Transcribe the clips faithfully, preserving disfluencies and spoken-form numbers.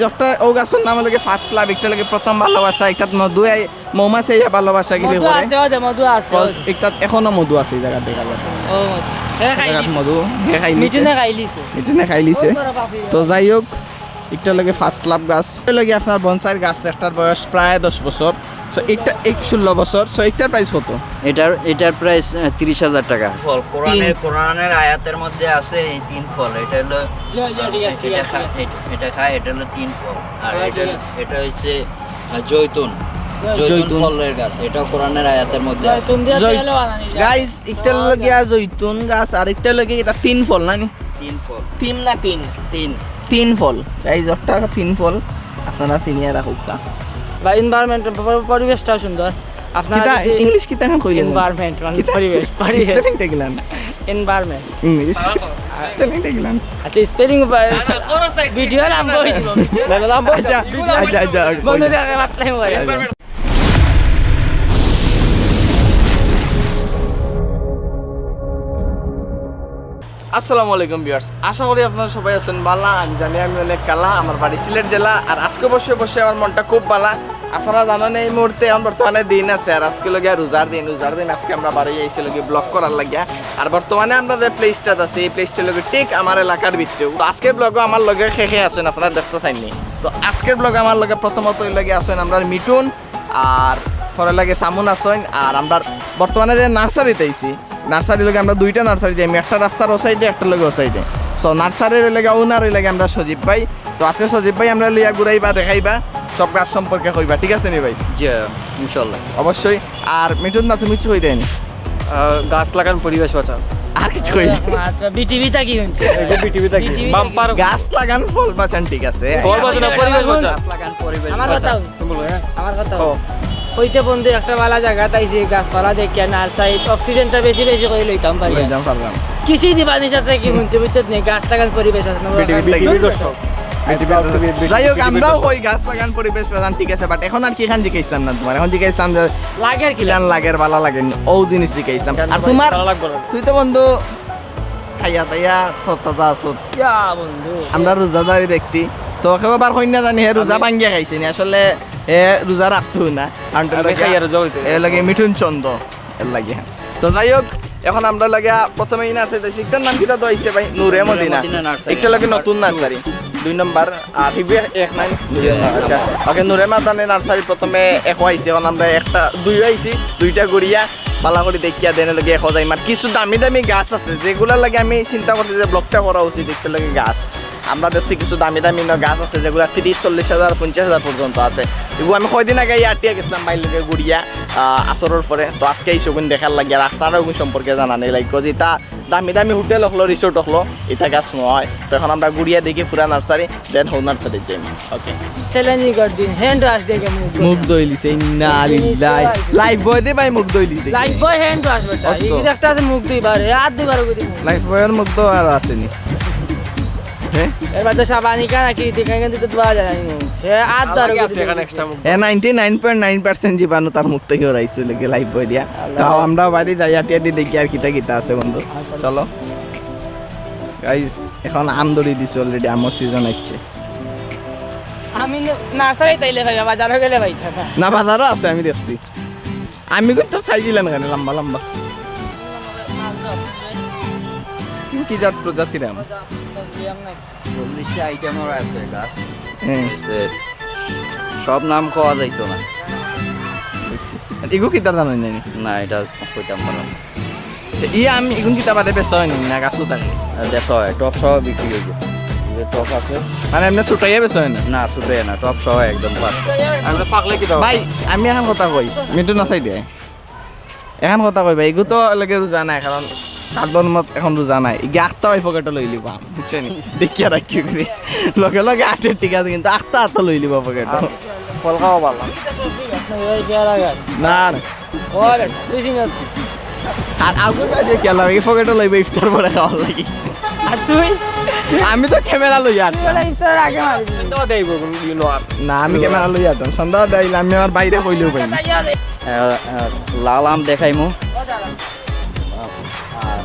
একটা ও গাছর নাম লাগে ফার্স্ট লাভ, একটা লাগে প্রথম ভালোবাসা, একটা মধু আই-, মৌমাছি আইয়া ভালোবাসা গিরি মধু করে। আছে, ওই যে মধু আছে, ওই যে। একটা এখনো মধু আছে এই জায়গার দেখা যায়। ও মধু। হে খাই জায়গাত লিছে। মধু, হে খাই লিছে। মিঠুনে খাই লিছে। মিঠুনে খাই লিছে। ওই বড় পাপি। তো যাই হোক, একটা লাগে ফার্স্ট লাভ গাছ। এটা লাগে আপনার বনসাইর গাছ, একটার বয়স প্রায় দশ বছর। তো একটা এক ষোলো বছর। তো একটার প্রাইস কত? এটার এটার প্রাইস তিরিশ হাজার টাকা। ফল কোরআনের কোরআনের আয়াতের মধ্যে আছে এই তিন ফল। এটা হলো জি, জি, ঠিক আছে, ঠিক এটা আছে, খায়, ঠিক আছে। এটা- এটা খায়, এটা হলো তিন ফল। আর হ্যাঁ, এটা ঠিক আছে। এটা হচ্ছে আহ, জৈতুন। জৈতুন। জৈতুন জৈতুন। ফলের গাছ, এটাও কোরআনের আয়াতের মধ্যে আছে। জৈতুন দিয়া জৈ- তেলও বানানি যায়। গাইস, একটা লাগিয়া জৈতুন গাছ আর একটা লাগে এটা তিন ফল না নি? তিন ফল। তিন না তিন? তিন। তিন ফল। গাইস, একটা তিন ফল আপনারা চিনিয়া রাখুক কা। বা এনভায়রনমেন্ট, পরিবেশটাও সুন্দর। আপনারা কিতা যদি ইংলিশ কিতা এখন কইলেন? এনভায়রনমেন্ট মানে কিতা? পরিবেশ, পরিবেশ। স্পেলিংটা কিলান? এনভায়রনমেন্ট। ইংলিশ স্পেলিংটা কিলান? আচ্ছা, স্পেলিং ভিডিও আরম্ভ হয়েছিল। আচ্ছা, আচ্ছা, আচ্ছা, আচ্ছা। বন্ধুদের আগে মাতলাই মরে। আসসালামু আলাইকুম ভিউয়ার্স, আশা করি আপনারা সবাই আছেন ভালা। আমি জানি আমি অনেক কালা, আমার বাড়ি সিলেট জেলা। আর আজকে বসে বসে আমার মনটা খুব ভালা। আপনারা জানেন এই মুহূর্তে এখন বর্তমানে দিন আছে, আর আজকে লগে রোজার দিন। রোজার দিন আজকে আমরা বাড়ি আইছি লগে ব্লগ করার লাগিয়া। আর বর্তমানে আমরা যে প্লেসটাত আছি, এই প্লেসটা লগে ঠিক আমার এলাকার ভিতরে। তো আজকের ব্লগও আমার লগে কে কে আছেন আপনারা দেখতে চাইনি। তো আজকের ব্লগে আমার লগে প্রথমত ওই লগে আছেন আমরা মিঠুন, আর পরে লাগে সামুন আছেন। আর আমরা বর্তমানে যে নার্সারিতে আইছি, নার্সারি লগে আমরা দুইটা নার্সারি যাই, একটা রাস্তার ও সাইডে, একটা লগে ও সাইডে। সো নার্সারির ওই লগে ওনার ওই লগে আমরা সজীব ভাই। তো আজকে সজীব ভাই আমরা লইয়া ঘুরাইবা, দেখাইবা, সব গাছ সম্পর্কে কইবা, ঠিক আছে নি ভাই? জি, ইনশাল্লাহ। অবশ্যই। আর মিঠুন না, তুমি কিছু কই দেন? আহ, গাছ লাগান, পরিবেশ বাঁচান। আর কিছু কই? আচ্ছা, বিটিভি থাকি শুনছি। বিটিভি থাকি। BTV bumper. ফল বাঁচান, পরিবেশ বাঁচান। গাছ লাগান, পরিবেশ আমার বাঁচান। কথা তুমি বলো, হ্যাঁ। আমার কথা। ও। হইতে বন্ধু একটা ভালা জায়গা তাইছি গাছপালা দেখিয়া নার্সারি অক্সিজেনটা বেশি বেশি করে লইতাম পারি। লইতাম পারলাম। কৃষি দিবানির সাথে কি শুনতে বুঝছত নি? গাছ লাগান পরিবেশ আছে না? বিটিভি থাকি। বিটিভি দর্শক। যাই হোক, আমরাও কই গাছ লাগান, পরিবেশ বাঁচান, ঠিক আছে, বাট এখন আর কি খান জিকাইছিলাম না তোমার, এখন জিকাইছিলাম যে লাগের কি? কিলান লাগের, বালা লাগে, ও জিনিস জিকাইছিলাম। আর তোমার, তুই তো বন্ধু খাইয়া তাইয়া তরতাজা আছো। ইয়া বন্ধু। আমরা রোজাদারি ব্যক্তি, তো কেউ আবার কই না জানি হে রোজা ভাঙ্গিয়া খাইছে নি, আসলে হে রোজা রাখছে না, কারণ আমি খাইয়া রোজা হইতে। এর লাগে মিঠুন চন্দ, এর লাগে। তো যাই হোক, এখন আমরা লাগে প্রথমে ইনার সাইড আছি, একটার নাম কিতা তো আইছে ভাই, নূরে মদিনা। Medina nursery. একটা লাগে নতুন নার্সারি, দুই নম্বর, আর হিবি এক নাই। আচ্ছা, ওকে, নূরে মদিনা নার্সারি প্রথমে এক আইছে, এখন আমরা একটা দুই আইছি, দুইটা ঘুরিয়া বালা করি দেখিয়া দেন লাগে এক যাই। আর কিছু দামি দামি গাছ আছে, যেগুলার লাগে আমি চিন্তা করছি যে ব্লগটা করা উচিত, একটু লাগে গাছ। আমরা দেখছি কিছু দামি দামি ন গাছ আছে, যেগুলা তিরিশ, চল্লিশ হাজার, পঞ্চাশ হাজার পর্যন্ত আছে। এগুলো আমি কয়দিন আগে ইয়াটিয়া গেছিলাম, বাইর লগে ঘুরিয়া, আহ, আসরের পরে। তো আজকে এই শগুন দেখার লাগে, আর আপনারা ওগুন সম্পর্কে জানা নেই, লাইক, যেটা দামি দামি হোটেল হকলো, রিসোর্ট হকলো, এটা গাছ নয়। তো এখন আমরা ঘুরিয়া দেখি পুরা নার্সারি, দেন হো নার্সারি যাই। ওকে। চ্যালেঞ্জিং কর দিন, হ্যান্ড ওয়াশ দেখে মুখ ধো। মুখ ধইলিছে, ইন্না লিল্লাহি। লাইফ বয় দে ভাই মুখ ধইলিছে। লাইফ বয় হ্যান্ড ওয়াশ বেটা। অত। এই একটা আছে মুখ দুইবার, হে হাত দুইবার করে দিমু। লাইফ বয়ের মুখ তো আর আছে নি। হ্যাঁ? এর বাদে সাবান ইখান কি দিকে কিন্তু তো ধোয়া যায় না। হে হাত ধর আলাদা করে আছে দিমু। এখানে এক্সট্রা মুখ। এ ninety nine point nine percent জীবাণু তার মুখ থেকে ওরাইছে লাগে লাইফ বয় দিয়া। তো আমরা বাড়ি যাই, আটি আটি দেখি আর কিতা কিতা আছে বন্ধু। চলো। গাইস, এখন আম ধরি দিছে অলরেডি, আমর সিজন আইছে। আমি নার্সারি তাইলে ভাই বাজারও গেলে পাইতাম না। না, বাজারও আছে, আমি দেখছি। আমি কিন্তু চাইছিলাম এখানে লম্বা লম্বা। কি কি জাত প্রজাতির আম? চল্লিশটা আইটেমর আছে গাছ। হ্যাঁ। যে সব নাম কওয়া যাইতো না। বুঝছি। আর এগু কিতা জানো নি? না, এটা কইতাম পারলাম না। ই আম এগুন কিতা বাদে বেচা হয় নি না গাছও থাকে? আর বেচা হয়, টপ সহ বিক্রি হইবে। যে টপ আছে। মানে এমনি ছুটাইয়া বেচা হয় না? না, ছুটে না, টপ সহ একদম পার। আমরা পাকলে কি দাও? ভাই, আমি এখন কথা কই, মিঠু না চাই দে। এখন কথা কই ভাই, এগু তো লগে রোজা নাই, কারণ তার ধর্মত এখন রোজা নাই। এগু আখতা ভাই পকেটে লই লিবা, বুঝছো নি? দেখিয়া রাখি করি। লগে লগে আটের ঠিক আছে, কিন্তু আখতা আখতা লই লিবা পকেটে। ফল খাওয়া ভালো। না, না। ও বেটা, তুই চিনস কি? আর আগুন কাজে খেলা, এই পকেটে লইবে ইফতার পরে খাওয়ার লাগি। আর তুই? আমি তো ক্যামেরা লই আর। তুই বেটা ইফতার আগে মারি দিবি। তো দেইব, you know, আর না, আমি ক্যামেরা লই আর। সন্ধ্যা দেইলে আমি আমার বাইরে কইলেও পাই। আহ, আহ, লাল আম দেখাইমু। আর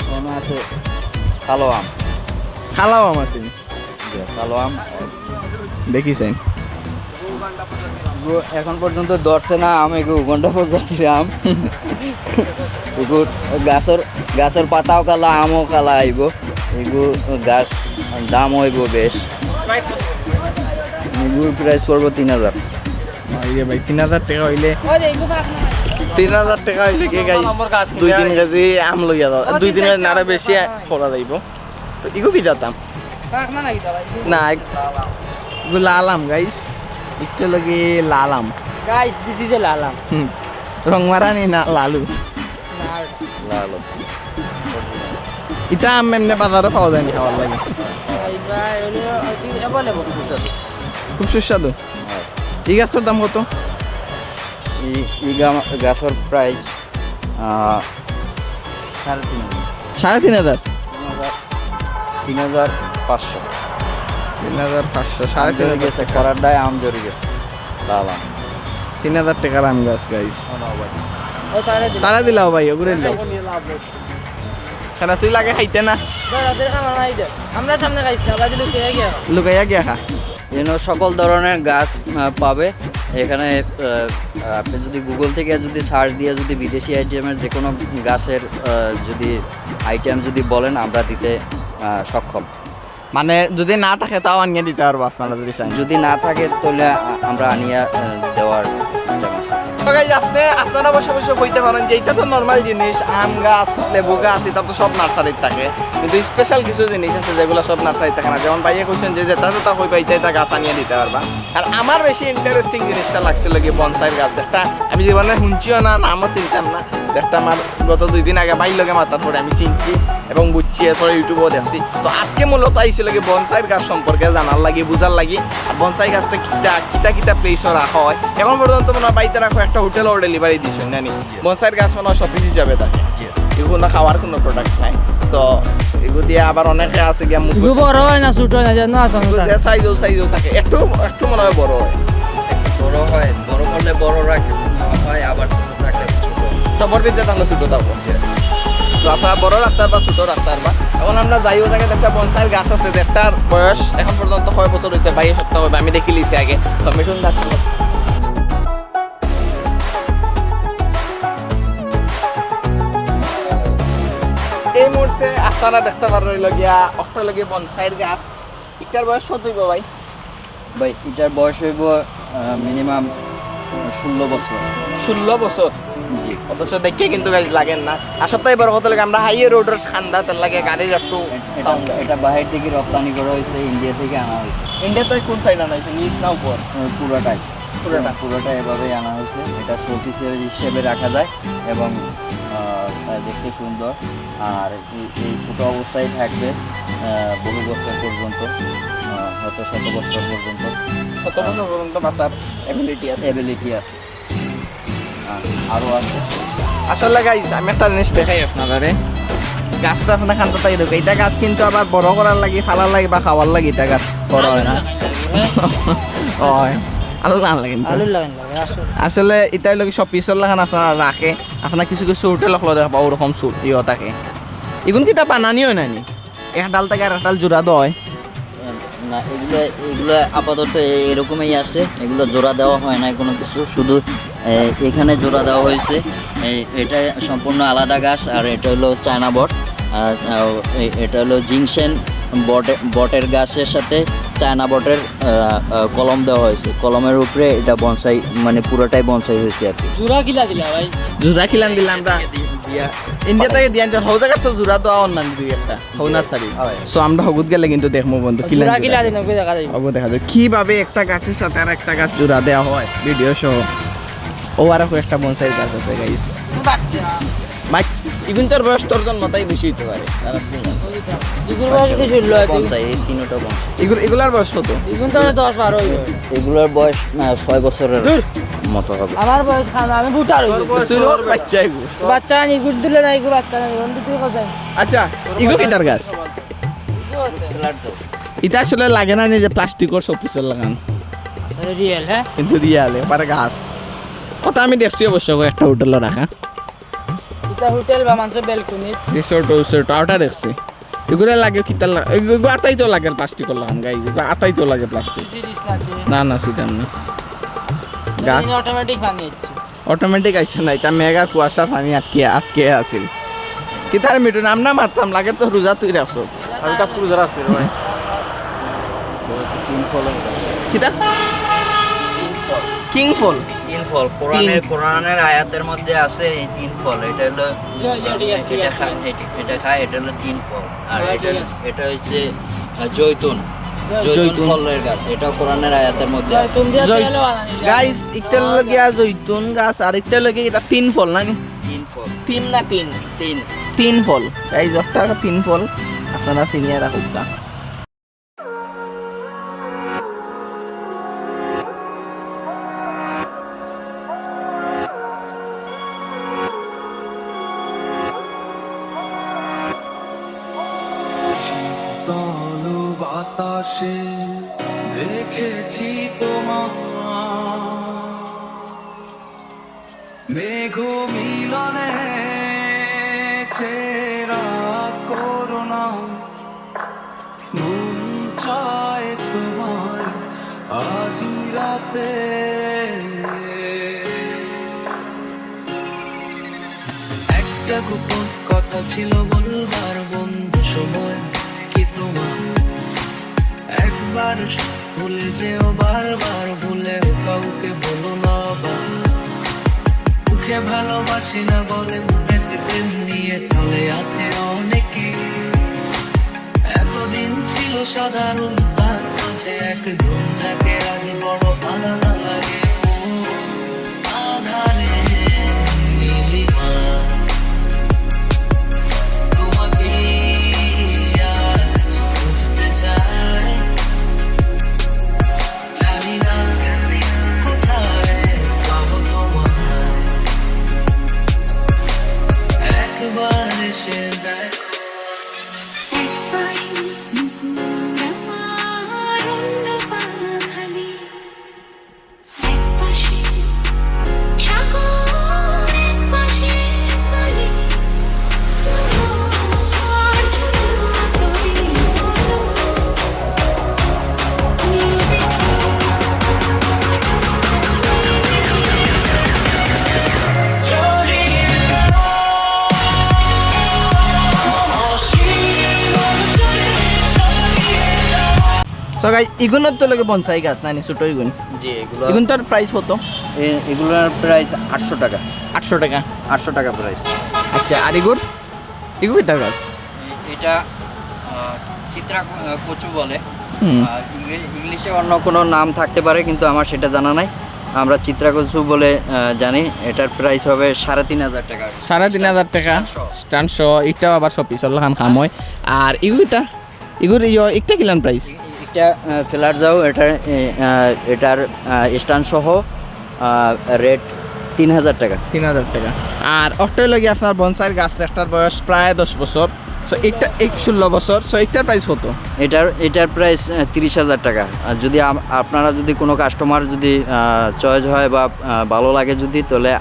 কোন আছে? কালো আম। খালাও আমার চিনি। যে কালো আম। দেখি চাই। এগু এখন পর্যন্ত ধরছে না আম, এগু উগান্ডা প্রজাতির আম। এগু গাছর, গাছর পাতাও কালা, আমও কালা আইবো। এগু গাছ দাম অইবো বেশ। এগুর প্রাইস পড়বো তিন হাজার। এই যে ভাই, তিন হাজার টেকা অইলে, তিন হাজার টেকা অইলে কি গাইস, দুই তিন কেজি আম লইয়া যাওয়া, দুই তিন কেজি না, আরো বেশি করা যাইবো। তো ইগু কিতা দাম? না, ইগু লাল আম গাইস, ইটা লাগি লাল আম। Guys, this is a লাল আম। হুম, রং মারানি না লালু? লাল আম। ইতা আম এমনে বাজারো পাওয়া যায়নি খাওয়ার লাগি। ভাই, ভাই, অইলে অতি available। খুব সুস্বাদু। ই গাছর দাম কত? ই, ই গা-, গাছর প্রাইস, আহ, সাড়ে তিন হাজার। সাড়ে তিন হাজার? তিন হাজার পাঁচশো। তিন হাজার পাঁচশো, সাড়ে তিন হাজার। করার দায় আম ঝরি গেছে। লাল আম। তিন হাজার টেকার আম গাছ, গাইস। তারা দিলাও ভাই, ওগুলো দিলাও। কেন তুই লাগে খাইতে না? আমরা সামনে খাইস না, বাদে লুকাইয়া গিয়া। লুকাইয়া গিয়া খা। এখানে সকল ধরনের গাছ, আহ, পাবে। এখানে, আহ, আপনি যদি Google থেকে যদি সার্চ দিয়ে যদি বিদেশি আইটেমের যে কোনো গাছের, আহ, যদি আইটেম যদি বলেন, আমরা দিতে, আহ, সক্ষম। মানে যদি না থাকে তাও আনিয়ে দিতে পারবো আপনারা যদি চান। যদি না থাকে তাহলে আ-, আমরা আনিয়া, আ, দেওয়ার সিস্টেম আছে। তো গাইস, আপনি, আপনারা অবশ্য অবশ্য কইতে পারেন যে এটা তো নরমাল জিনিস, আম গাছ, লেবু গাছ, এটা তো সব নার্সারিত থাকে, কিন্তু স্পেশাল কিছু জিনিস আছে যেগুলো সব নার্সারিত থাকে না। যেমন ভাইয়ে কইছেন যে যেটা যেটা কইবা এটা এটা গাছ আনিয়ে দিতে পারবা। আর আমার বেশি ইন্টারেস্টিং জিনিসটা লাগছিল কি বনসাইর গাছ, একটা আমি জীবনে শুনছিও না, নামও চিনতাম না। একটা আমার গত দুই দিন আগে ভাইর লগে মাতার পরে আমি চিনছি এবং বুঝছি, এরপরে YouTube-ও দেখছি। তো আজকে মূলত আইছিল কি বনসাইর গাছ সম্পর্কে জানার লাগি, বুঝার লাগি, আর বনসাই গাছটা কিতা, কিতা কিতা প্লেসও রাখা হয়। এখন পর্যন্ত মনে হয় ভাই তারা একটা হোটেলও ডেলিভারি দিছেন না নি? বনসাইর গাছ মনে হয় শপিস হিসাবে থাকে। জি। এগুলো খাওয়ার কোনো প্রোডাক্ট নাই। So এগুলো দিয়ে আবার অনেকে আছে গিয়া মুখ ইগু বড় হয় না, ছোট হয় না, যেন আছে ইগু যে সাইজও, সাইজও থাকে, একটু, একটু মনে হয় বড় হয়। বড় হয়, বড় করলে বড় রাখে, হয়, আবার ছোট থাকলে ছোট। টপর ভিতরে তাহলে ছোট থাকবো। তো আপনারা বড় রাখতে পারবা, ছোট রাখতে পারবা। এখন আমরা যাই, ও জায়গায় একটা বনসাইর গাছ আছে, যেটার বয়স এখন পর্যন্ত কয় বছর হয়েছে, বাইশ সপ্তাহ হবে, আমি দেখি লিছি আগে। তো মিঠুন গাছ। এই মুহূর্তে আপনারা দেখতে পারেন হইল গিয়া, একটা হইল গিয়া বনসাইর গাছ। ইটার বয়স কত হইব ভাই? ভাই, ইটার বয়স হইব, আহ, মিনিমাম ষোলো বছর। ষোলো বছর? জি। অথচ দেখে কিন্তু গাইস লাগেন না। আর সবথেকে বড় কথা লাগে আমরা হাইওয়ে রোডের খান্দা, তার লাগে গাড়ির একটু এ-, এটা, সাউন্ড হয়। এটা বাহির থেকে রপ্তানি করা হয়েছে, ইন্ডিয়া থেকে আনা হয়েছে। ইন্ডিয়া থেকে কোন সাইড আনা হয়েছে, নিচ না উপর? আহ, পুরাটাই। পুরাটা? পুরাটা এভাবেই আনা হয়েছে। এটা শোপিসের হিসেবে রাখা যায় এবং, আহ, দেখতে সুন্দর। আর এই, এই ছোট অবস্থায় থাকবে, আহ, বহু বছর পর্যন্ত, আহ, হয়তো শত বছর পর্যন্ত। শত বছর পর্যন্ত বাঁচার অ্যাবিলিটি আছে। অ্যাবিলিটি আছে। আহ, আরো আছে। আসলে গাইস, আমি একটা জিনিস দেখাই আপনারারে। গাছটা আপনার খান্দা তাই দেখো, এটা গাছ কিন্তু আবার বড় করার লাগি, ফালার লাগি বা খাওয়ার লাগি এটা গাছ বড় হয় না। হয়। আল্লাহ লাগে কিন্তু। আল্লাহ লাগে, আসলে। আসলে এটা হইলো কি সব পিছর লাখান আপনারা রাখে, আপনার কিছু কিছু হোটেল হলো দেখবা ওরকম সুর ইয়ে থাকে। এগুন কিতা বানানি হয় নানি? এক ডাল থেকে আর এক ডাল জোড়া দেওয়া হয়? না, এগুলো, এগুলো আপাতত এ-, এরকমই আছে, এগুলো জোড়া দেওয়া হয় না কোনো কিছু, শুধু, এ, এখানে জোড়া দেওয়া হয়েছে। এ-, এটা সম্পূর্ণ আলাদা গাছ, আর এটা হলো চায়না বট, আর, আর এ-, এটা হলো জিংসেন বটে-, বটের গাছের সাথে চায়না বটের, আহ, আহ, কলম দেওয়া হয়েছে, কলমের উপরে এটা বনসাই, মানে পুরোটাই বনসাই হয়েছে আর কি। জোড়া কিলা দিলা ভাই? জোড়া কিলান দিলাম আমরা। দিয়া, ইন্ডিয়া থেকে দিয়ে আনছেন, হৌ জায়গা তো জোড়া দেওয়া অন্যান্য দুই একটা। হৌ নার্সারি। হয়। So, আমরা হগুত গেলে কিন্তু দেখবো বন্ধু, কি জোড়া লাগে কিলা জোড়া। দিন, ওকে দেখা যাইব। ওকে দেখা যাবে। কিভাবে একটা গাছের সাথে আর একটা গাছ জোড়া দেওয়া হয়, ভিডিও সহ। ও আর একটা বনসাই গাছ আছে, গাইস। বাচ্চা। ভাই, ইগুন তোর বয়স তোর জন্মতাই বেশি হইতে পারে। তারা তিন জন। ইগুর বয়স কি ষোলো হয়, তুই? বনসাই, এই তিনটা বনসাই। ইগুর, ইগুলার বয়স কত? ইগুন তো দশ বারো হইব। এগুলার বয়স, না, ছয় বছরের দূর। মতো হবে। আমার বয়স খান, আমি বুটার হইব। তুই রোজ বাচ্চা ইগু। বাচ্চা আনি, ইগুর দিলে না, ইগু বাচ্চা নাই, বন্ধু তুই কোথায়? আচ্ছা, ইগু কিতার গাছ? ফ্ল্যাট দাও। এটা আসলে লাগে না নি যে প্লাস্টিকর শোপিসর লাখান। আসলে রিয়েল, হ্যাঁ? কিন্তু রিয়েল, এবার গাছ। ওটা আমি দেখছি অবশ্য একটা হোটেলে রাখা। এটা হোটেল বা মানুষের ব্যালকনি। রিসোর্ট, রিসোর্ট, ওটা দেখছি। এগুলা লাগে কিতা লা-, এগু-, এগু আতাইতো লাগে প্লাস্টিকর লাখান, গাইস। এগু আতাইতো লাগে প্লাস্টিক। সিরিজ না যে। না, না, সিরিজ না। গাছ। অটোমেটিক পানি হচ্ছে। অটোমেটিক আইছে না, ইটা মেঘ আর কুয়াশা পানি আটকে, আটকে আছিল। কিতারে মিঠু, নাম না মাততাম লাগে তো রোজা তুই রাখছত। আমি কাজ করে যারা আছে ভাই। কিতা? কিং ফল। তিন ফল। কোরআনের, তিন। কোরআনের আয়াতের মধ্যে আছে এই তিন ফল। এটা হলো, জি, জি, ঠিক আছে, ঠিক এটা আছে। খা-, এটা, এটা খায়, এটা হলো তিন ফল। আর হ্যাঁ, এটা, ঠিক আছে। এটা হচ্ছে, আহ, জৈতুন। জৈতুন। জৈতুন ফলের গাছ। এটা কোরআনের আয়াতের মধ্যে আছে। জৈতুন দিয়ে জৈ-, তেলও বানানি যায়। গাইস, একটা হলো গিয়া জৈতুন গাছ, আর একটা হলো গিয়া এটা তিন ফল, না নি? তিন ফল। তিন না তিন? তিন। তিন ফল। গাইস, একটা তিন ফল। আপনারা চিনিয়া রাখুক না। শীতল বাতাসে দেখেছি তোমার মেঘ মিলনে চেরা করুণা, মন চায় তোমার আজ রাতে। একটা গোপন কথা ছিল বলবার বন্ধু সময়, কি তোমার একবার ভুলে যেও বারবার, ভুলেও কাউকে বলো না আবার। মুখে ভালোবাসি না বলে মনেতে প্রেম নিয়ে চলে আছে অনেকে। এতদিন ছিল সাধারণ, তার মাঝে একজন যাকে আজ বড় আলাদা লাগে। ও আধারে নীলিমা, তোমাকে আজ খুঁজতে চাই। জানি না কোথায় পাবো তোমায়। একবার এসে দেখো। এক পায়ে নুপুর আমার, অন্য পা খালি। এক পাশে সাগর, এক পাশে বালি। So guys, ইগুন তো লাগে বনসাই গাছ না নি, ছোট ইগুন? জি, এগুলো ইগুন তার প্রাইস কত? এ-, এগুলোর প্রাইস আটশো টাকা। আটশো টাকা? আটশো টাকা প্রাইস। আচ্ছা, আর ইগুর? ইগু কিতা গাছ? এ-, এটা, আহ, চিত্রা ক-, আহ, কচু বলে। হুম। আহ, ইংলি-, ইংলিশে অন্য কোনো নাম থাকতে পারে, কিন্তু আমার সেটা জানা নাই। আমরা চিত্রা কচু বলে, আহ, জানি। এটার প্রাইস হবে সাড়ে তিন হাজার টাকা। সাড়ে তিন হাজার টাকা? স্ট্যান্ড সহ। স্ট্যান্ড সহ, ইটাও আবার শোপিসর লাখান কাম হয়। আর ইগুটা? ইগুর ইয়ো, একটা কিলান প্রাইস? এটা, আহ, ফেলার যাও, এটা, এ, আহ, এটার, আহ, স্ট্যান্ড সহ, আহ, রেট তিন হাজার টাকা। তিন হাজার টাকা। আর অকটা অইলো গিয়া আপনার বনসাইর গাছ, একটার বয়স প্রায় দশ বছর। So, একটা, এক ষোলো বছর। So, একটার প্রাইস কত? এটার, এটার প্রাইস, আহ, তিরিশ হাজার টাকা। আর যদি আম-, আপনারা যদি কোনো কাস্টমার যদি, আহ, চয়েস হয় বা, আহ, ভালো লাগে যদি, তাহলে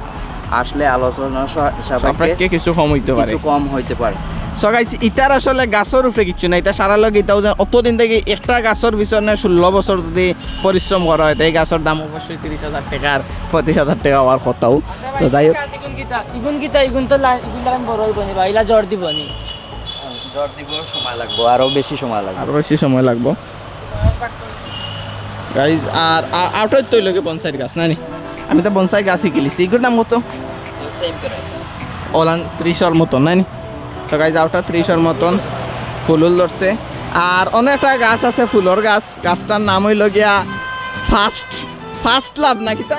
আসলে আলোচনা সা-, সাপেক্ষে সাপেক্ষে কিছু কম হইতে পারে। কিছু কম হইতে পারে। So guys, ইতার আসলে গাছর উপরে কিচ্ছু নাই, ইতা সারা লগে ইতাও যে অতদিন থাকি একটা গাছর পিছনে ষোলো বছর যদি পরিশ্রম করা হয়, তাই গাছর দাম অবশ্যই তিরিশ হাজার টাকা আর পঁয়ত্রিশ হাজার টাকা হওয়ার কথাও। তো যাই হোক। ইগুন কিতা, ইগুন কিতা, ইগুন তো লা-, ইগুন লাগান বড় হইব নি বা, ইলা জ্বর দিব নি। জ্বর দিব, সময় লাগবো, আরো বেশি সময় লাগবে। আরো বেশি সময় লাগবো। গাইজ, আর আ-, আউটার তো লগে বনসাইর গাছ, না নি? আমি তো বনসাই গাছই কিনছি। এগুর দাম কত? Same price. ওলান ত্রিশর মতন, না নি? তো গাইজ, আউটার ত্রিশর মতন ফুল উল ধরছে। আর অনেক একটা গাছ আছে, ফুলর গাছ। গাছটার নাম হইল গিয়া ফার্স্ট, ফার্স্ট লাভ না কিতা?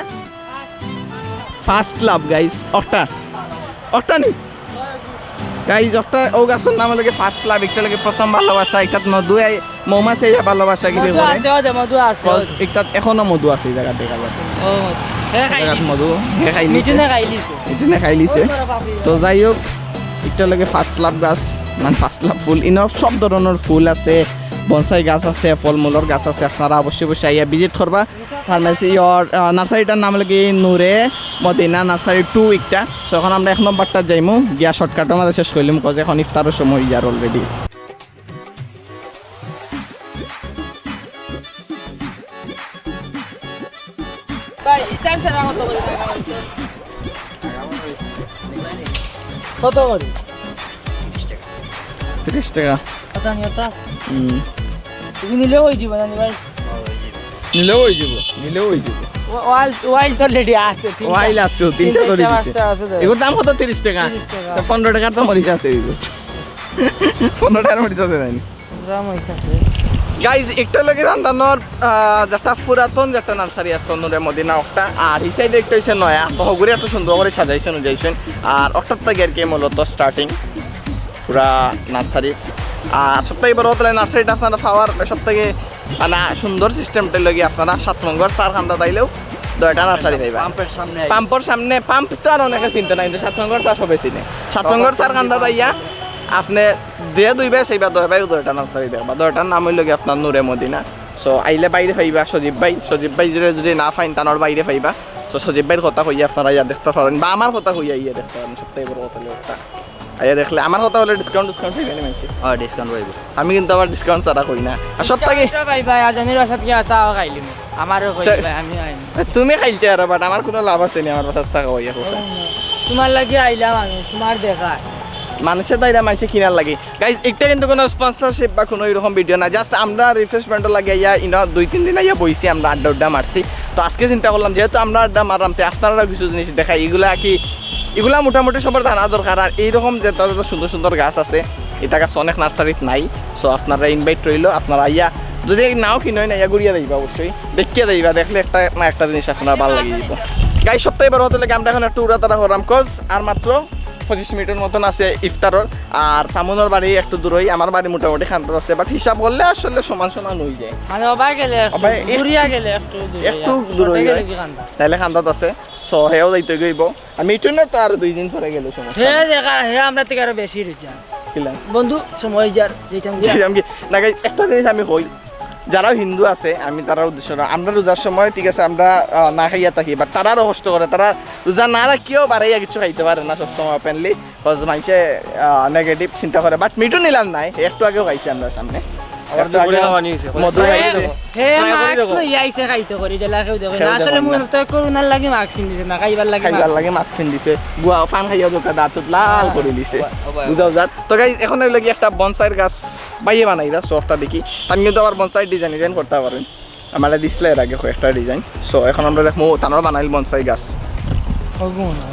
First love, guys. অকটা, অকটা নি? গাইজ, একটা ও গাছর নাম লাগে ফার্স্ট লাভ, একটা লাগে প্রথম ভালোবাসা, একটা মধু এই মৌমাছি এই ভালোবাসা গিরি মধু করে। আছে, ওই যে মধু আছে, ওই যে। একটা এখনো মধু আছে এই জায়গা দেখা যায়। ও, হে খাই জায়গাত লিছে। মধু, হে খাই লিছে। মিঠুনে খাই লিছে। মিঠুনে খাই লিছে। ওই বড় পাপড়ি। তো যাই হোক, একটা লাগে ফার্স্ট লাভ গাছ, মানে ফার্স্ট লাভ ফুল, ইনো সব ধরনের ফুল আছে, বনসাই গাছ আছে, ফলমূলর গাছ আছে, আপনারা অবশ্যই অবশ্যই আইয়া ভিজিট করবা। ফার্মেসি ইয়র, আহ, নার্সারিটার নাম লাগে নূরে মদিনা নার্সারি টু একটা। So এখন আমরা এক নম্বরটা যাইমু, গিয়া শর্টকাটর মাঝে শেষ করলিম, cause এখন ইফতারর সময় হই যার already। ভাই, ইটার সেরা কত করে? কত করে? তিরিশ টাকা। কত নিয়তা? হুম। তুমি নিলেও অই যিবো না নি ভাই? নিলেও অই যিবো, নিলেও অই যিবো। ওয়াইল, ওয়াইল তো রেডি আছে, তিনটা। ওয়াইল আছে, তিনটা তিনটা ধরি দিছে। পাঁচটা আছে তো। এগুর দাম কত? তিরিশ টাকা। তিরিশ টাকা। তো পনেরো টাকার তো মরিচ আছে ওই। পনেরো টাকার মরিচ আছে নানি? দাম অইছে। গাইজ, একটা লাগে রান্দানোর, আহ, যেটা পুরাতন যেটা নার্সারি আছে নূরে মদিনা ওটা, আর এই সাইডে একটা অইছে নয়া, তো হগুরে একটু সুন্দর করে সাজাইছইন, উজাইছইন। আর ওটার থেকে আর কি মূলত স্টার্টিং পুরা নার্সারির। আর সব থেকে বড় কথা, নার্সারিটা আপনারা পাওয়ার সব থেকে মানে সুন্দর সিস্টেমটা লাগে আপনারা সাত নম্বর চার কান্দাত আইলেও দুইটা নার্সারি পাইবা। পাম্পের সামনে আইবা। পাম্পের সামনে, পাম্প তো আর অনেকে চিনতো না, কিন্তু সাত নম্বর চার সবে চিনে। সাত নম্বর চার কান্দাত আইয়া আপনি দুইয়া দুই ভাই চাইবা, দুই ভাই দুইটা নার্সারি দেখবা। দুইটার নাম অইলো গিয়া আপনার নূরে মদিনা। সো আইলে বাইরে পাইবা সজীব ভাই, সজীব ভাই যদি, যদি না পাইন, তানোর বাইরে পাইবা। তো সজীব ভাইর কথা কইয়া আপনারা আইয়া দেখতা পারইন, বা আমার কথা কইয়া আইয়া দেখতা পারইন, সব থেকে বড় কথা অইলো ওটা। আইয়া দেখলে আমার কথা অইলে ডিসকাউন্ট, ডিসকাউন্ট পাইবা নি মানষে? হ্যাঁ, ডিসকাউন্ট পাইবো। আমি কিন্তু আবার ডিসকাউন্ট ছাড়া কই না। আর সব থেকে ভাই ভাই, আজানির বাসাত গিয়া চা খাইলিমু। আমারও কই তে- ভাই, আমি আইনি। তুমি খাইলতে পারো, but আমার কোনো লাভ আছে নি আমার বাসাত চা খাওয়াইয়া। তোমার লাগি আইলাম আমি, তোমার দেখা। মানষে তো আইরা মানষে কিনার লাগি। গাইজ, একটা কিন্তু কোনো স্পন্সরশিপ বা কোনো এরকম ভিডিও না, জাস্ট আমরা রিফ্রেশমেন্টও লাগে আইয়া ইনো দুই তিন দিন আইয়া বইছি, আমরা আড্ডা উড্ডা মারছি। তো আজকে চিন্তা করলাম, যেহেতু আমরা আড্ডা মারলাম, তে আপনারাও কিছু জিনিস দেখাই। এগুলা কি, এগুলা মোটামুটি সবার জানা দরকার। আর এইরকম যেটা যেটা সুন্দর সুন্দর গাছ আছে, এটা গাছ অনেক নার্সারিত নাই। সো আপনারা ইনভাইট রইলো, আপনারা আইয়া যদি নাও কিনইন, আইয়া ঘুরিয়া যাইবা, অবশ্যই দেখিয়া যাইবা, দেখলে একটা না একটা জিনিস আপনার ভালো লাগি যাইবো। গাইজ, সব থেকে বড় কথা অইলো আমরা এখন একটু উড়াতাড়া করলাম, কজ আর মাত্র পঁচিশ মিনিটর মতন আছে ইফতারর। আর সামুনর বাড়ি একটু দূরই, আমার বাড়ি মোটামুটি কান্দাত আছে, but হিসাব করলে আসলে সমান সমান অই যায়। মানে ওবায় গেলে একটু, ওবায় এক-, ঘুরিয়া গেলে একটু দূর একটু অইয়া, দূর শর্টে অই গেলে যায়। কি কান্দা? তাইলে কান্দাত আছে, সো হেও যাইতে অইবো। আর মিঠুনে তো আরো দুই দিন পরে গেলে সমস্যা হে নাই। দেখা, হে আমরা থেকে আরো বেশি রইছে। কিলা? বন্ধু, সময় যার, যেতাম গিয়া। যেতাম কি? না, গাইজ, একটা জিনিস আমি কই, যারা হিন্দু আছে, আমি তারার উদ্দেশ্য না, আমরা রোজার সময়, ঠিক আছে, আমরা, আহ, না খাইয়া থাকি, but তারারও কষ্ট করে, তারা রোজা না রাখিয়াও বাড়াইয়া কিছু খাইতে পারে না সবসময় openly, cause মানষে, আহ, নেগেটিভ চিন্তা করে। But মিঠু নিলাম নাই, একটু আগেও খাইছে আমরার সামনে, একটু আগে মধু খাইছে। হে মাস্ক লইয়া আইছে খাইতে করি, জেলা কেউ দেখে না। আসলে মূলত করোনার লাগি মাস্ক পিন্দিছে না, খাইবার লাগি খাইবার লাগি মাস্ক পিন্দিছে। গুয়া পান খাইয়া দোকা দাঁত লাল করি দিছে। বুঝাও যার। তো গাইজ, এখন অইলো কি একটা বনসাইর গাছ বাইয়ে বানাইরা, সো একটা দেখি। আমি কিন্তু আবার বনসাই ডিজাইন ডিজাইন করতে পারেন। আমারে দিছলা এর আগে কয়েকটা ডিজাইন। সো এখন আমরা দেখমু তানরা বানাইল বনসাই গাছ। ওগো না।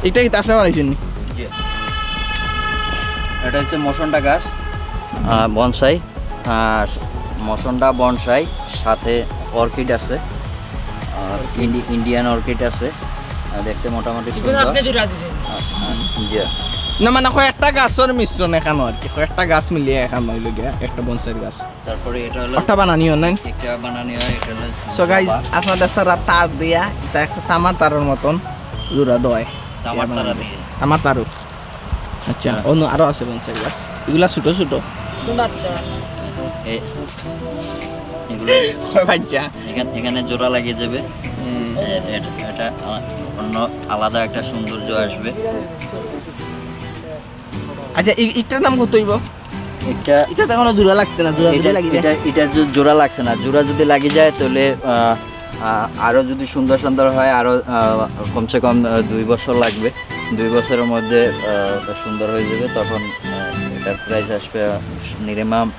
এটা কিতা আপনে বানাইছইন নি? জি। এটা হচ্ছে মসন্ডা গাছ, আহ, বনসাই। আর মসন্ডা বনসাই, সাথে অর্কিড আছে, আর ইন্ডি-, ইন্ডিয়ান অর্কিড আছে। আহ, দেখতে মোটামুটি সুন্দর। আপনি জোড়া দিছেন? আহ, আহ, জি। না, মানে কয়েকটা গাছর মিশ্রণ এখানো আর কি, কয়েকটা গাছ মিলিয়া এখানো অইলো গিয়া একটা বনসাইর গাছ। তারপরে এটা হলো একটা বানানি অয় না? একটা বানানি অয়, এটা হলো So guys, জবা। আপনারা দেখরা তার দিয়া, এটা একটা তামার তারর মতন জোড়া দেওয়া অয়। তামার তারা দিয়ে। তামার তারও। আচ্ছা, হ্যাঁ। অন্য আরো আছে বনসাই গাছ। এগুলা ছোট ছোট। কোন বাচ্চা? এ-, এগুলো কয় বাচ্চা? এখান-, এখানে জোড়া লাগিয়ে যাবে। হুম। এ-, এ-, এটা আলা-, অন্য আলাদা একটা সৌন্দর্য আসবে। আচ্ছা, ই-, ইটার দাম কত অইবো? এটা এটা তো এখনো জোড়া লাগছে না, জোড়া এটা, যদি লাগি যায়। এটা, এটা জো-, জোড়া লাগছে না। জোড়া যদি লাগি যায়, তাহলে, আহ, আহ, আরো যদি সুন্দর সুন্দর হয়, আরো, আহ, কমসে কম, আহ, দুই বছর লাগবে। দুই বছরের মধ্যে, আহ, সুন্দর হয়ে যাবে। তখন, আহ, এটার প্রাইস আসবে, আহ, মিনিমাম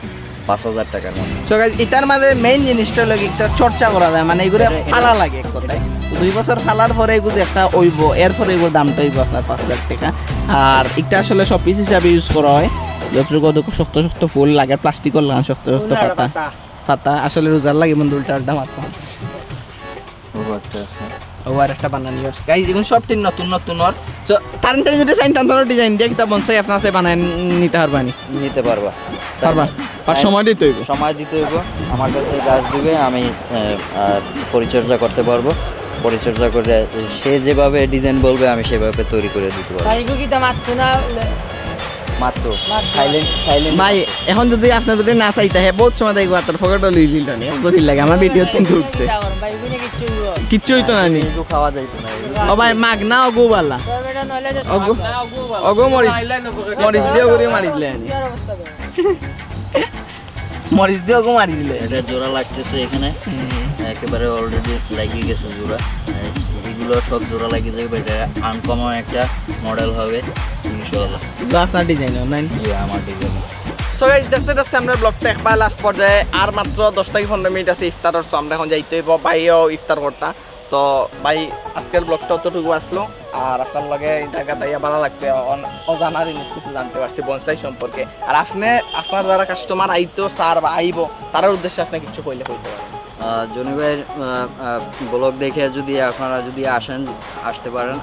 পাঁচ হাজার টাকার মতো। So guys, এটার মাঝে মেইন জিনিসটা হলো কি, একটা চর্চা করা যায়, মানে এগুলো এটা, এটা পালা লাগে এক কথায়। তো দুই বছর পালার পরে এগুলো একটা অইবো, এরপরে এগুলোর দামটা অইবো আপনার পাঁচ হাজার টাকা। আর একটা আসলে শোপিস হিসাবে ইউজ করা হয়, যতটুকু অতটুকু শক্ত শক্ত ফুল লাগে, প্লাস্টিকর লাগান শক্ত শক্ত ফুলের পাতা। পাতা। পাতা আসলে রোজার লাগে বন্ধু, উল্টা উল্টা মারতাম। ও আচ্ছা, আচ্ছা। ও আর একটা বানানি অর। গাইজ, এগুলো সব টিন নতুন নতুন অর। তো তার যদি চাইন, তার ডিজাইন দিয়ে কিতা বনসাই আপনার কাছে বানায় নিতে পারবা নি? নিতে পারবা। পারবা? আর তাই সময় দিতে হইব। সময় দিতে হইব। আমার কাছে গাছ দিবে, আমি, আহ, আহ, পরিচর্যা করতে পারবো। পরিচর্যা করে সে যেভাবে ডিজাইন বলবে, আমি সেভাবে তৈরি করে দিতে পারবো। ভাই, এগু কিতা মাততো না? মাততো। মাততো। Silent, silent. ভাই, এখন যদি আপনি যদি না চাইতা, হে বহুত সময় দেখবো আপনার পকেটও লই দিল নি। জটিল লাগে, আমার ভিডিও কিন্তু উঠছে। ভাই, এগুলো কিচ্ছু হইব। কিচ্ছু হইতো না নি। এগু খাওয়া যাইতো না, এগু। ও ভাই, মাগ না, ওগু বালা। তো এটা নইলে যে ওগু, মাগ না, ওগু বালা। ওগু মরিচ, মরিচ দিয়ে ওগুলি মারিলে। সুস্থ আর অবস্থা দেয়। মরিচ দিয়ে ওগু মারি দিলে। এটা জোড়া লাগতেছে এখানে। হুম। একেবারে অলরেডি লাগিয়ে গেছে জোড়া। আর এগুলো সব জোড়া লাগিয়ে যাবে, এটা আনকমন একটা মডেল হবে ইনশাআল্লাহ। তো আপনার ডিজাইন অনলাইন। জি, আমার ডিজাইন। সো গাইস, দেখতে দেখতে আমরা ব্লগটা একবার লাস্ট পর্যায়ে, আর মাত্র দশ থেকে পনেরো মিনিট আছে ইফতারর। সো আমরা এখন যাইতে হইব, ভাইও ইফতার করতা। তো ভাই, আজকের ব্লগটা অতটুকু আসলো। আর আপনার লগে এই জায়গাত আইয়া ভালো লাগছে, অন- অজানা জিনিস কিছু জানতে পারছি বনসাই সম্পর্কে। আর আপনি, আপনার যারা কাস্টমার আইতো স্যার বা আইবো, তারার উদ্দেশ্যে আপনি কিছু কইলে কইতে পারেন। আহ, জনি ভাইয়ের ব্লগ দেখে যদি আপনারা যদি আসেন, আসতে পারেন,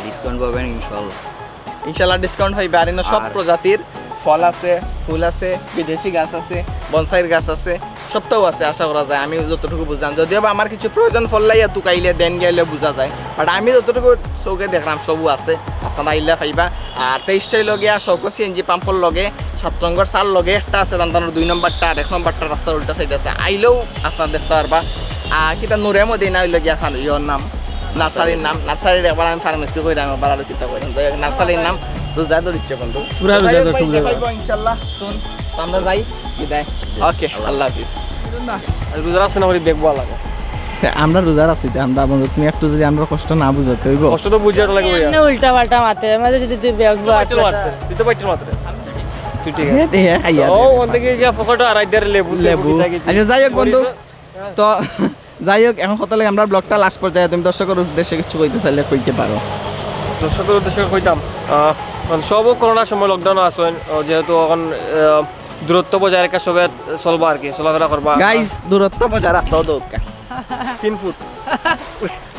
ডিসকাউন্ট পাবেন ইনশাআল্লাহ। ইনশাল্লাহ ডিসকাউন্ট পাইবে। আর ইনো সব আর- প্রজাতির ফল আছে, ফুল আছে, বিদেশি গাছ আছে, বনসাইর গাছ আছে, সবটাও আছে আশা করা যায়। আমি যতটুকু বুঝলাম, যদিও বা আমার কিছু প্রয়োজন পড়লে ইয়া তুকাইলে দেন গেলে বুঝা যায়, বাট আমি যতটুকু চোখে দেখলাম সবও আছে। আপনারা আইলে পাইবা। আর পেজটা হইল গিয়া শৌকত সিএনজি পাম্পর লগে, সাত নম্বর চার লগে একটা আছে, তান তানোর দুই নম্বরটা আর এক নম্বরটা রাস্তার উল্টা সাইড আছে। আইলেও আপনারা দেখতে পারবা। আর কিতা নুরে মদিনা হইল গিয়া ফার ইয়র নাম, নার্সারির নাম। নার্সারির একবার আমি ফার্মেসি কইরাম, একবার আরো কিতা কইরাম। যাই হোক, নার্সারির নাম রোজা ধরিচ্ছে বন্ধু। পুরা তো যাই রোজা হোক ধর, ভাই, সব দেখাইবো রোজা। ইনশাল্লাহ শুন। তো আমরা যাই, বিদায়। ওকে, আল্লাহ হাফিজ। আর রোজা আছে না করি দেখবো আলাদা। তে আমরা রোজা রাখছি, তে আমরা বন্ধু, তুমি একটু যদি আমরা কষ্ট না বুঝাতে হইব। কষ্ট তো বুঝাতে লাগবে ভাইয়া। এমনি উল্টা পাল্টা মাতে, মাঝে যদি তুই ব্যাগ তুই তো বাইটল মারতে, তুই তো বাইটল মারতে। তুই ঠিক আছে। খাইয়া ও ওখান থেকে গিয়া ফটো আর আইদার লেবু লেবু। কিতা কিতা। আচ্ছা, যাই হোক বন্ধু, তো যাই হোক, এখন কথা লাগে আমরা ব্লগটা লাস্ট পর্যায়ে, তুমি দর্শকের উদ্দেশ্যে কিছু কইতে চাইলে কইতে পারো। দর্শকের উদ্দেশ্যে কইতাম, আহ, মানে সবও করোনার সময় লকডাউন আছেন, ও যেহেতু এখন আহ, দূরত্ব বজায় রেখে সবে চলবা আর কি, চলাফেরা করবা। গাইস, দূরত্ব বজায় রাখতে হবে দৌকা। তিন ফুট।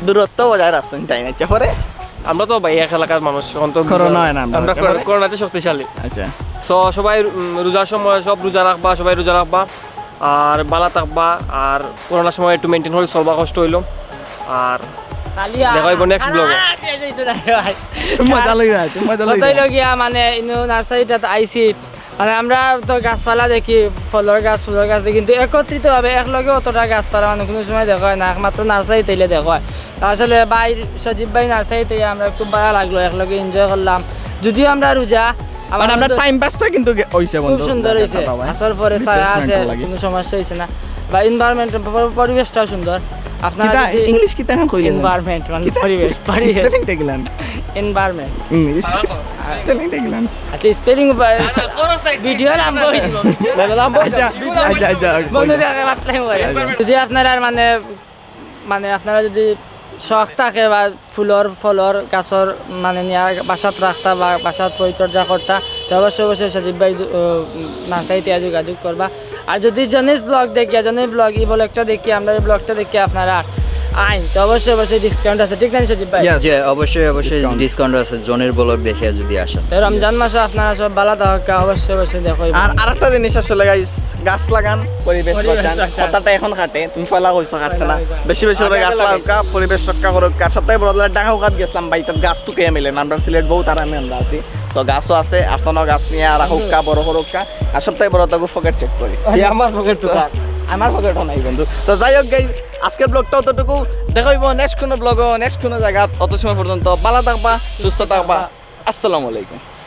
দূরত্ব বজায় রাখছেন তাই না? আচ্ছা, পরে আমরা তো ভাই এক এলাকার মানুষ, এখন তো করোনা হয় না আমরা, আমরা আচ্ছা, পরে? করোনাতে শক্তিশালী। আচ্ছা, তো সবাই উম, রোজার সময় সব রোজা রাখবা, সবাই রোজা রাখবা, আর বালা থাকবা, আর করোনার সময় একটু মেনটেন করে চলবা, কষ্ট হইলো। আর দেখা হইবো next vlog-এ। তুমি মজা লইবা, তুমি মজা কতই লইবা। লগিয়া মানে ইনু নার্সারিটাত আইছি, মানে আমরা তো গাছপালা দেখি, ফলর গাছ, ফুলর গাছ দেখি, কিন্তু একত্রিতভাবে একলগে অতটা গাছপালা মানে কোনো সময় দেখা হয় না, একমাত্র নার্সারিত আইলে দেখা হয়। তো আসলে ভাই, সজীব ভাই নার্সারিত আইয়া আমরা খুব ভালো লাগলো, একলগে এনজয় করলাম। যদিও আমরা রোজা, আবার মানে আমরা আমাদের টাইম পাসটা কিন্তু গে- হইছে খুব বন্ধু। সুন্দর হইছে, খাওয়া দাওয়া। আসর পরে ছায়া আছে, Refreshment-ও লাগে। কোনো সমস্যা হইছে না। বা এনভায়রনমেন্ট, পরিবেশটাও সুন্দর। আপনারা কিতা যদি ইংলিশ কিতা এখন কইলে? এনভায়রনমেন্ট মানে কিতা? পরিবেশ, পরিবেশ। স্পেলিংটা কিলান। এনভায়রনমেন্ট। ইংলিশ স্পেলিংটা কিলান। আচ্ছা, স্পেলিং ভিডিও লম্বা হইছে। না, না, লম্বা হইছে। আচ্ছা, আচ্ছা, আচ্ছা। বন্ধু দেখে মাতলাই মরে। যদি আপনারা মানে, মানে আপনারা যদি শখ থাকে বা ফুলর, ফলর, গাছর মানে নিয়া বাসাত রাখতা বা বাসাত পরিচর্যা করতা, তো অবশ্যই, অবশ্যই সজীব ভাই, ও, নার্সারিত আইয়া যোগাযোগ করবা। আর যদি জনিস ব্লগ দেখিয়া, জনিস ব্লগ, এই ব্লগটা দেখিয়া, আমরা এই ব্লগটা দেখিয়া আপনারা আইন, তো অবশ্যই, অবশ্যই ডিসকাউন্ট আছে, ঠিক না সজীব ভাই? Yes. জি, অবশ্যই, অবশ্যই Discount. ডিসকাউন্ট আছে, জনির ব্লগ দেখিয়া যদি আসেন। তো রমজান মাসে আপনারা সব ভালো থাকা, অবশ্যই, অবশ্যই দেখো। আর আরেকটা জিনিস আসলে গাইস, গাছ লাগান, পরিবেশ পরিবেশ বাঁচান। বাঁচান। কথাটা এখন খাটে, তুমি পয়লা কইছো, খাটছে না। বেশি বেশি করে আগে গাছ আগে লাগাউক্কা, পরিবেশ রক্ষা করুক্কা। আর সবথেকে বড় হলো ঢাকা উকাত গেছিলাম, ভাই, তাত গাছ তুকাইয়া মিলে না। আমরা সিলেট বহুত আরামে আমরা আছি। তো গাছও আছে, আপনারাও গাছ নিয়া রাখুক্কা, বড় করুক্কা। আর সবথেকে বড় তো পকেট চেক করি। এই আমার পকেট তো কার? আমার পকেটও নাই বন্ধু। তো যাই হোক গাইস, আজকের ব্লগটা অতটুকু। দেখা হইব নেক্সট কোনো ব্লগও, নেক্সট কোনো জায়গা। অত সময় পর্যন্ত ভালো থাকবা, সুস্থ থাকবা। আসসালামু আলাইকুম।